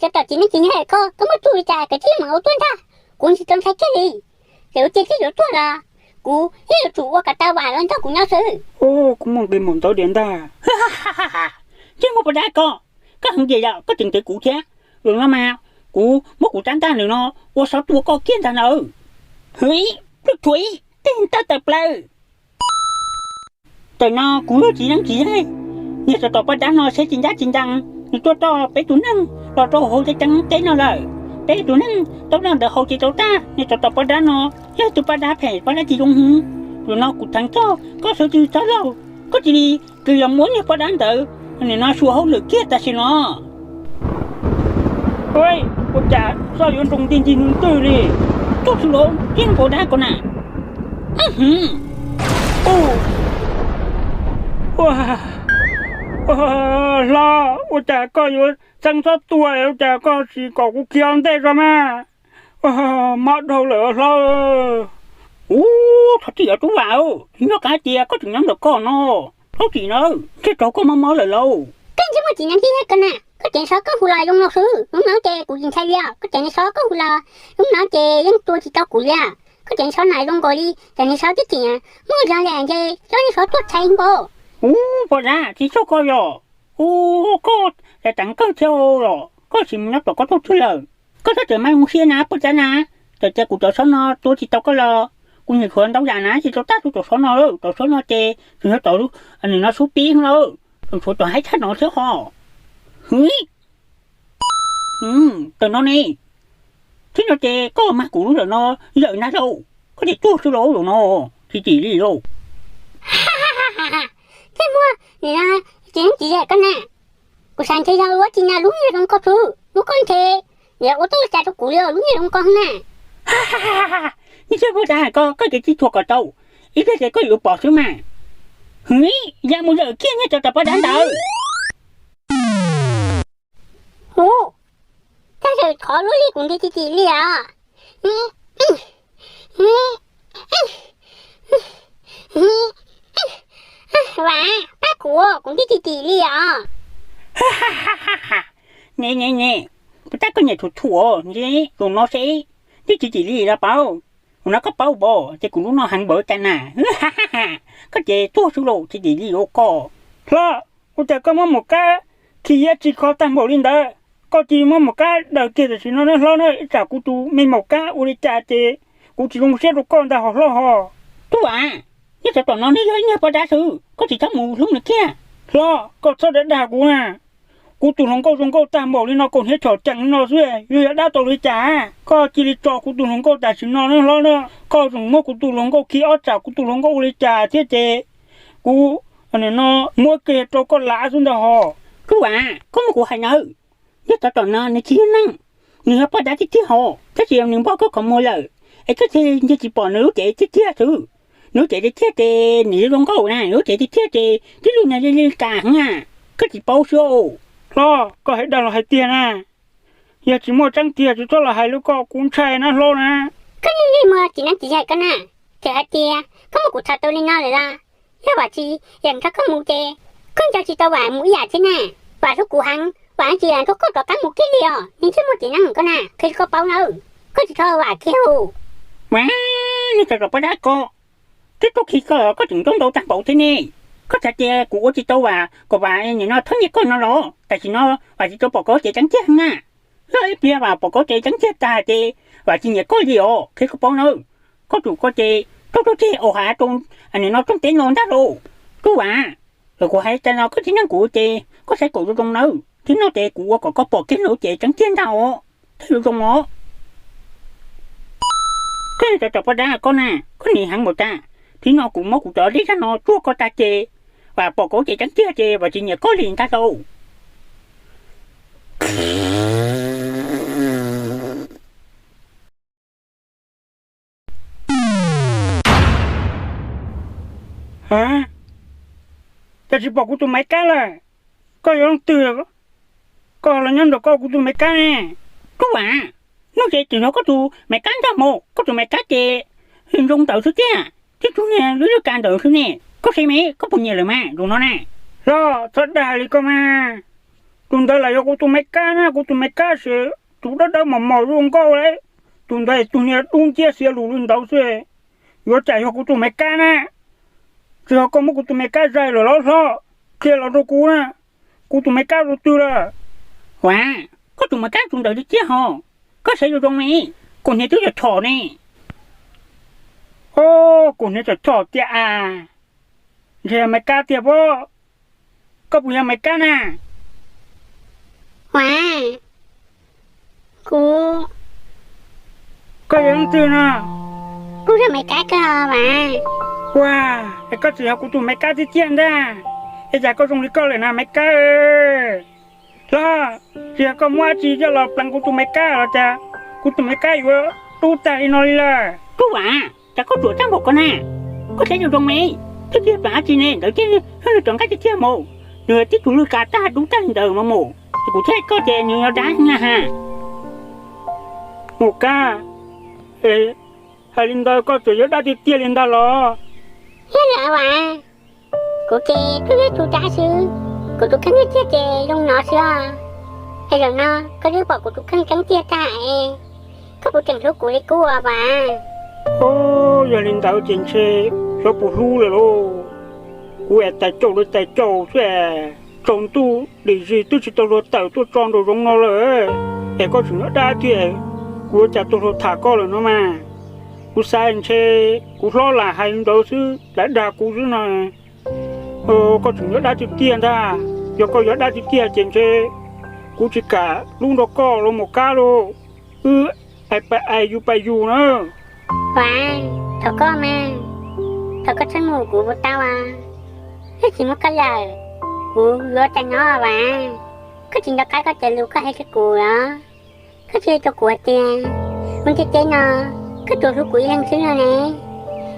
cov tom txiv neej txiv yaig koj, koj muaj txuj li cas koj cia li mam ua tuaj ntag. Kuv tsis tau ntshai kiag li. Txawm ua cas thiab yuav tuag los kuv yeej yuav tsum ua kom tau vam los nrog kuv nyob xwb. Kuv muaj nqis mus ntawd diam ntag. Tsis muaj poj dab koj, koj heev tiag yom, koj tseem ntes kuv thiab. Zaum no mas kuv muab kuv rab ntaj ntawm no ua xov tua koj kiag ntag nawb. Hwv, pluj thuav ib teg ntaj tawm plaws. Tawm no kuv lub txiv neeb txiv yaig, niag tsov tom poj dab no siab tsis ncaj tsis ncees, nws tuaj coj peb tus neeg los rau hauv teb ceeb teb no lawm. Peb tus neeg tau noj ntawd haus tsis tau tag, niag tsov tom poj dab no yog tus poj dab phem poj dab tsis zoo hwv. Zaum no kuv theev txog koj sawv tsis txog laug, koj cia li kis los muab niag poj dab ntawd nim no xyuas hauj lwm kiag tam sim no. Ua cas soj yuav nroo nti nti ntws li, tuaj tsis los tib pov dab ko na. Hlob, ua cas koj yuav txeeb txhob tua, ua cas koj tsis kom kuv khiav ua ntej tso mas. Mob dhau lawm hlob. Ub, thov txim os tub Vam, nyob qab tias koj tseem nyob ntawm koj no, thov txim nawb, ntshe raug koj mob mob lawm lauj. Koj ntsej muag txiv neeb txiv yaig ko na, koj tseem sov koj hu los zoo no xwb, hnub no ces kuv tsis ntshai li os, koj tseem sov koj hu los, hnub no ces yeej tua tsis tau kuv li os. Koj tseem sov na zoo nkaus li, tseem sov tib txim, muaj zog li ntshe cov yeej sov tuaj txhais nkaus. Ub, poj dab, tsis txhob koj yog, ub, koj tseem teev kawg thiab los koj tsis mus nyob tom koj tug twg lawm. Koj txhob txawm maj mus siab na poj dab na, txawm tias kuv cov xov no tua tsis tau koj los kuv nyuam qhuav ntau yam na tsis tau tag tus cov xov no, cov xov no ces tsuas yog cov nim no xub pib xwb lauj, tseem tshuav cov haib tshaj no thiab ho. Hwv, tawm no ne, txij no ces koj mag kuv lub ntawm no yawm ntag lauj, koj ces tuag xwb lauj zaum no, tsis tim li lauj. Ntsej muag nim no txiv neeb txiv yaig koj na, kuv xav ntshe yog ua tsis na lub niag zoo koj xwb, muab koj ntshe yuav ua tau li cas rau kuv li lub niag zoo koj na. Ntsej muag dab koj, koj ces tsis thuam kom tau, ib pliag ces koj yuav pom xwb mas. Hwv, ya mus yawm kiag niag tsov tom poj dab ntawd. Hu, koj tseem khov luaj li kuv nti tsis tim li os. Vam, pab kuv, kuv nti tsis tim li os. Nyem nyem nyem, puas tab koj nyiam thuam thuam ntshe zaum no seb nti tsis tim li los paub. Zaum no koj paub npaum ces kuv lub no heev npaum cas na. Koj ces tuag xwb lauj, tsis tim li ua koj. Hlob, ua cas koj muab maum kab khi yab tsis kho tag npaum li ntawd? Koj cia li muab maum kab daws kiag tam sim no nawb hlob na, ib tsam kuv tus me maum kab ua li cas ces kuv tsis zoo siab rau koj ntag hos hlob hos. Tub Vam, nyob tsov tom no nws yog ib niag poj dab xwb, koj tsis txhob mus hlub nws kiag. Hlob, koj txhob dag dag kuv na. Kuv tus hluas nkauj zoo nkauj tag npaum li no, kaus hniav tshom cees li no xwb, yog yog dab tau li cas? Koj cia li tso kuv tus hluas nkauj tam sim no nawb hlob na. Koj tseem muab kuv tus hluas nkauj khi, ob tsam kuv tus hluas nkauj ua li cas thiab ces kuv nim no muab kiag rau koj lav xwb ntag hos. Tub Vam, koj muab kuv hais nawb, nyob tsov tom no nws tsis yog neeg, nws yog poj dab tiag tiag hos, tab sis nws npog koj qhov muag lawm, es koj thiaj li tsis pom nws lub cev tiag tiag xwb. Nws lub cev tiag tiag ces nws zoo nkauj na, nws lub cev tiag tiag ces tib lub niag li li kas heev na, koj tsis paub xwb. Hlob, koj hais dag los hais tiag na? Yog tsis muaj tseeb tiag tsis txhob los hais li ko, kuv ntshai na hlob na. Koj yeej yeej muag txiv neeb txiv yaig koj na, txawm hais tias koj muab kuv txhom tau li no lawm los yog Vam tsis yeem nrog koj mus ces koj nco tsis tau Vam mus ib yam thiab na. Vam hlub kuv heev, Vam tsis yeem nrog koj rov qab mus kiag li os, ntsej muag txiv neeb koj na, qhia rau koj paub nawb, koj tsis txhob Vam kiag. Mas, niag tsov tom poj dab ko, twb tuaj khi koj los koj tseem nco ntau tag npaum thiab ne. Koj xav tias kuv ua tsis tau Vam kom Vam nim no thov nyiam koj no los? Tam sim no Vam tsis tau pom koj cev tseeb tiag na. Yog ib pliag Vam pom koj cev tseeb tiag tag ces Vam tsis nyiam koj li os, qhia koj paub nawb. Koj tsum koj ces rau rau tseg ua hav rau nim no rooj teb no ntag lauj. Tub Vam, kuv hais tas no koj tsis ntseeg kuv ces koj saib kom zoo zoo nawb, thib no ces kuv ua kom koj pom kiag nws cev tseeb tiag ntag os, thiaj zoo zoo os. Koj niag tsov tom poj dab koj na, koj nim heev npaum cas, thib no kuv muab kuv cov dej zaj no tsuag koj tag ces Vam pom koj cev tseeb tiag ces Vam tsis nyiam koj li ntag lauj. Cas tsis pom kuv tus maiv kab lawm? Koj yog leej twg? Koj los nyob ntawm koj kuv tus maiv kab ne? Tub Vam, hnub ces tseem yog koj tus maiv kab ntag mos, koj tus maiv kab ces zoo ntawd xwb tiag, tib tug niag lub lub kas ntawd xwb ne. Koj saib me, koj puas nyiam lawm mas zaum no na? Hlob, txhob dag li koj mas. Tus ntawd los yog kuv tus me kab na, kuv tus me kab ces tus dawb dawb mos mos zoo nkauj li. Tus ntawd tus niag dub nciab xiav lus li ntawd xwb, yuav tsum yog kuv tus me kab na. Tsis yog koj muab kuv tus me kab zais lawm los hlob, qhia los rau kuv na, kuv tus me kab rau twg lawm? Ua, koj tus me kab tus ntawd tiag tiag hos, koj saib zoo zoo ne, kuv hniav twb yog chom ne. Os, kuv hniav chom chom tiag as, ntshe yog me kab tiag pob. Koj puas yog me kab na? Ua, kuv, koj yog leej twg no? Kuv yog me kab koj mas. Ua, es koj tseem yog kuv tus me kab tiag tiag ntag. Es cas koj zoo li koj lawm na me kab? Hlob, tsis yog koj muab dab tsi coj los pleev kuv tus me kab los cas kuv tus me kab yuav dub tag li no li lawm? Tub Vam, cas koj ruam tag npaum ko na? Koj saib zoo zoo ne, twb tsis pleev dab tsi ne, ntawd ces nws rov nqaij tiag tiag mus. Nws tib tug lwj kav tag dub tag li ntawd mas mus, es kuv thiab koj ces nws yog dab na has. Mus kab, hais li ntawd koj tseem yog dab tiag tiag li ntag los? Yog lawm Vam, kuv ces twb yog tus dab xwb, kuv tus kheej tiag tiag ces zoo no xwb os. Es zaum no koj twb pom kuv tus kheej tseeb tiag tag es koj puas tseem hlub kuv li qub os Vam? Yog li ntawd ces ntshe xyov puas hlub lawm lauj. Kuv es tais caus li tais caus xwb es, tsaus ntuj dim zis twb tsis tau luag tawm tuaj tso nraum zoov no lawm, es koj tseem nyob dab thiab, kuv yuav cas tau luag tham koj lawm no mas. Kuv xav ntshe kuv hlob lam hais li ntawd xwb, lam dag kuv xwb no. Koj tseem yog dab tiag tiag ntag, yog koj yog dab tiag tiag ces ntshe kuv tsis kam hlub nrog koj los mus kab lauj. Wb ais yus pais yus na. Vam, thov koj mas, thov koj txhob mus kuv puas tau as? Twb tsis muaj koj lawm, kuv yuav cas nyob Vam? Koj tsis nco qab koj cov lus koj hais rau kuv los? Koj tsis hais rau kuv hais tias mus ntiaj teb no koj tsuas hlub kuv ib leeg xwb no ne,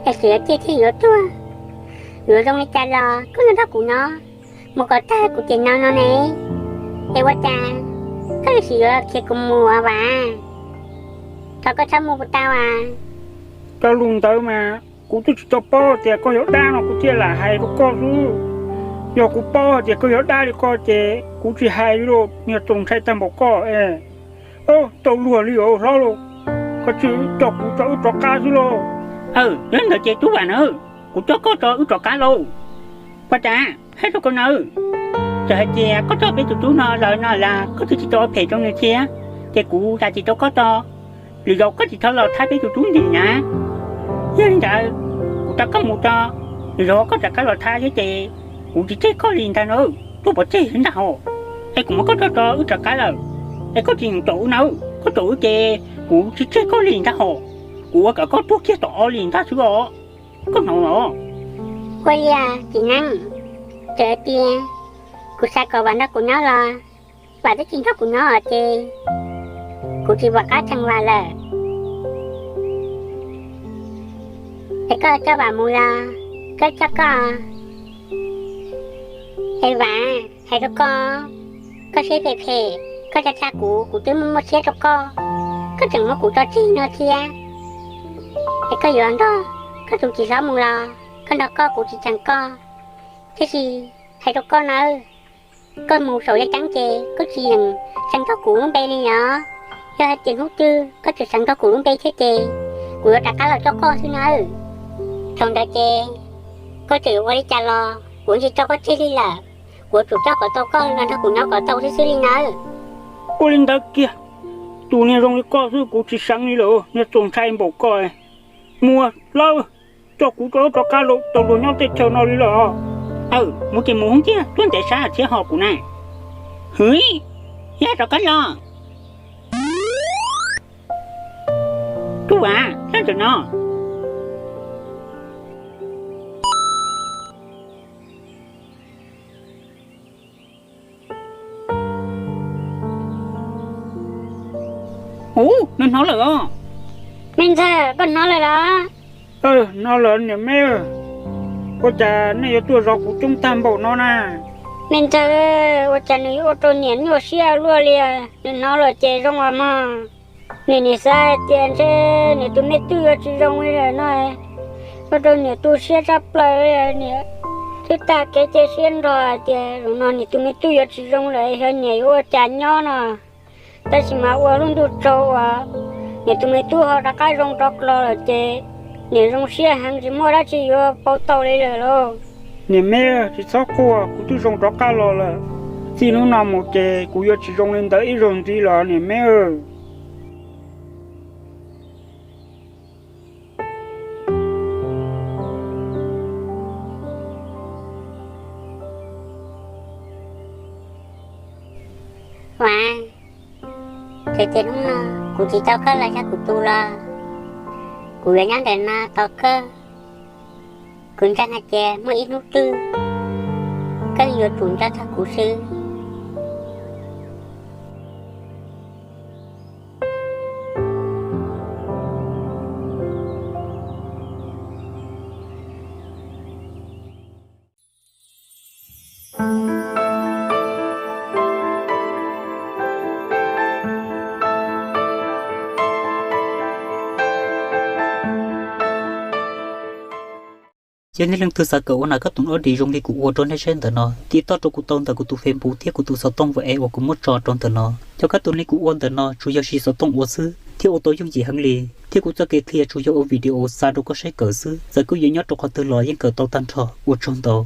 es txawm yog ciaj thiab yuav tuag, yuav zoo li cas los koj nrog kuv nyob mus kom tag kuv tiam no no ne. Es ua cas koj yuav sim yuav khiav kuv mus Vam? Thov koj txhob mus puas tau as? Cov lus ntawd mas kuv twb tsis tau paub tias koj yog dab no kuv thiaj lam hais rau koj xwb. Yog kuv paub hais tias koj yog dab li koj ces kuv tsis hais li lauj, niag txaus ntshai tag npaum koj es. Tau luag li os hlob lauj, koj tsis coj kuv tso wb rov qab xwb lauj? Aw, yog li ntawd ces Tub Vam na, kuv coj koj tso wb rov qab lauj. Ua cas, hais rau koj nawb, txawm hais tias koj coj peb tus tub no lawm no los koj twb tsis tau ua phem rau nws thiab, ces kuv zam txim rau koj tso. Lwm zaus koj tsis txhob los thab peb tus tub ntim na. Yog li ntawd, kuv rov koj mus tso, lwm zaus koj rov qab los thab thiab ces kuv tsis tseg koj li ntag na, tuaj pov tseg ntag hos. Es kuv muab koj coj tso wb rov qab lawm, es koj tsis yeem caum wb na, koj caum wb ces kuv tsis tseg koj li ntag hos. Kuv ua kom koj tuag kiag tom o li ntag xwb os, koj hnov los? Ua li txiv neeb, txawm hais tias kuv xav kom Vam nrog kuv nyob los Vam twb tsis nrog kuv nyob os ces kuv tsis pom qab tseem Vam lawm. Es koj coj Vam mus los koj coj koj. Es Vam, hais rau koj, koj siab phem phem, koj tsa tsa kuv, kuv twb muaj muaj siab rau koj, koj tseem muab kuv tso tseg no thiab. Es koj yuav nrog koj tus txiv hlob mus los koj nrog koj, kuv tsis tseem koj. Tiam sis hais rau koj nawb, koj mus saum yaj ceeb ces koj tsis yeem xeev nrog kuv lub npe li os. Yog hais tias hnub twg koj tseem xeev nrog kuv lub npe thiab ces kuv yuav rov qab los coj koj xwb nawb. Thaum ntawd ces koj tseem yuav ua li cas los kuv tsis tso koj tseg li lawm, kuv yuav tsum coj kom tau koj los nrog kuv nyob kom tau xwb xwb li nawb. Ua li ntawd kiag, tus niag zoo li koj xwb kuv tsis xeev li lawm, niag txaus ntshai npaum koj. Mus lawm, coj kuv rov rov qab los tau luag nyob teb chaws no li los. Aw, mus ces mus hoob tiag, tuaj ntev sab thiab ho kuv na. Hwv, yog rov qab los. Tub Vam, sab ntawm no. Ub, nws hnov lawm os. Me ntxawg, koj hnov lawm los? Hnov lawm niam me. Ua cas nej yuav tuaj zov kuv coob tag npaum no na? Me ntxawg, ua cas nws yuav ua rau niam nyuaj siab luaj li? Nws hnov lawm ces zoo os mog. Niam, niam xav hais tias ntshe niam tus me twj yuav tsis zoo li lawm no, ua rau niam tu siab tshaj plaws li niam. Twb tag kev cia siab nrog hais tias zaum no niam tus me tub yuav tsis zoo lawm, yog niam yuav ua cas nyob no. Tab sis mas ua lub ntuj tsaug uas niam tus me tub ho rov qab zoo rov los lawm ces niam zoo siab heev, tsis muaj dab tsi yuav pauv tau li lawm lauj. Niam me, tsis txhob quaj, kuv twb zoo rov qab los lawm. Txij hnub no mus ces kuv yuav tsis zoo li ntawd ib zaug ntxiv los niam me. Vav, txawm tias hnub no kuv tsis tau koj los yog kuv tus los, kuv yuav nyob ntawm no tos koj. Kuv ntseeg hais tias muaj ib hnub twg koj yuav tsum nco txog kuv xwb. Yog nej leej twg xav kawm ua nas koj tus audio zoo li kuv ua rau nej saib ntawm no, tiv toj rau kuv tau ntawm kuv tus Facebook thiab kuv tus xov tooj WhatsApp uas kuv muab tso rau ntawm no. Cov kab tus li kuv ua ntawm no tsuas yog siv xov tooj ua xwb thiab ua tau yooj yim heev li, thiab kuv txoj kev qhia tsuas yog ua video xa rau koj saib kawm xwb. Txawm koj yuav nyob rau qhov twg los yeej kawm tau tag nrho. Ua tsaug ntau.